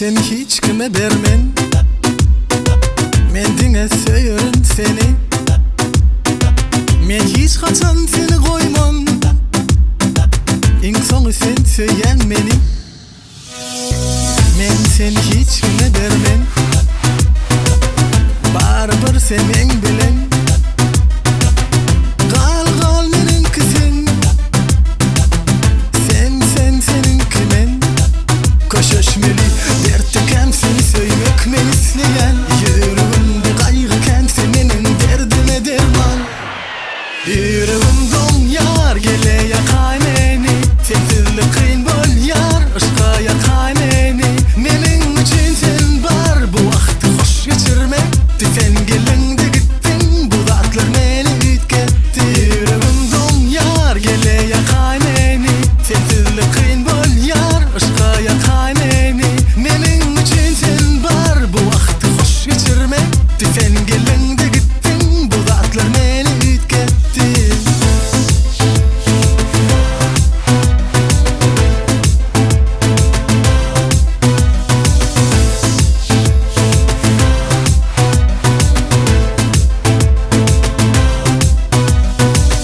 seni hiç kime bermen. Men diňe söýerin seni. Men hiç haçan seni goýman. Iň soňy sen söýýäň meni. Men seni hiç kime bermen. Barybir sen meň bilen. Gal gal meniňki sen. Sen sen seniňki men. Köşeşmeli dertdikäm seni söýmek men isleýän. Ýürek.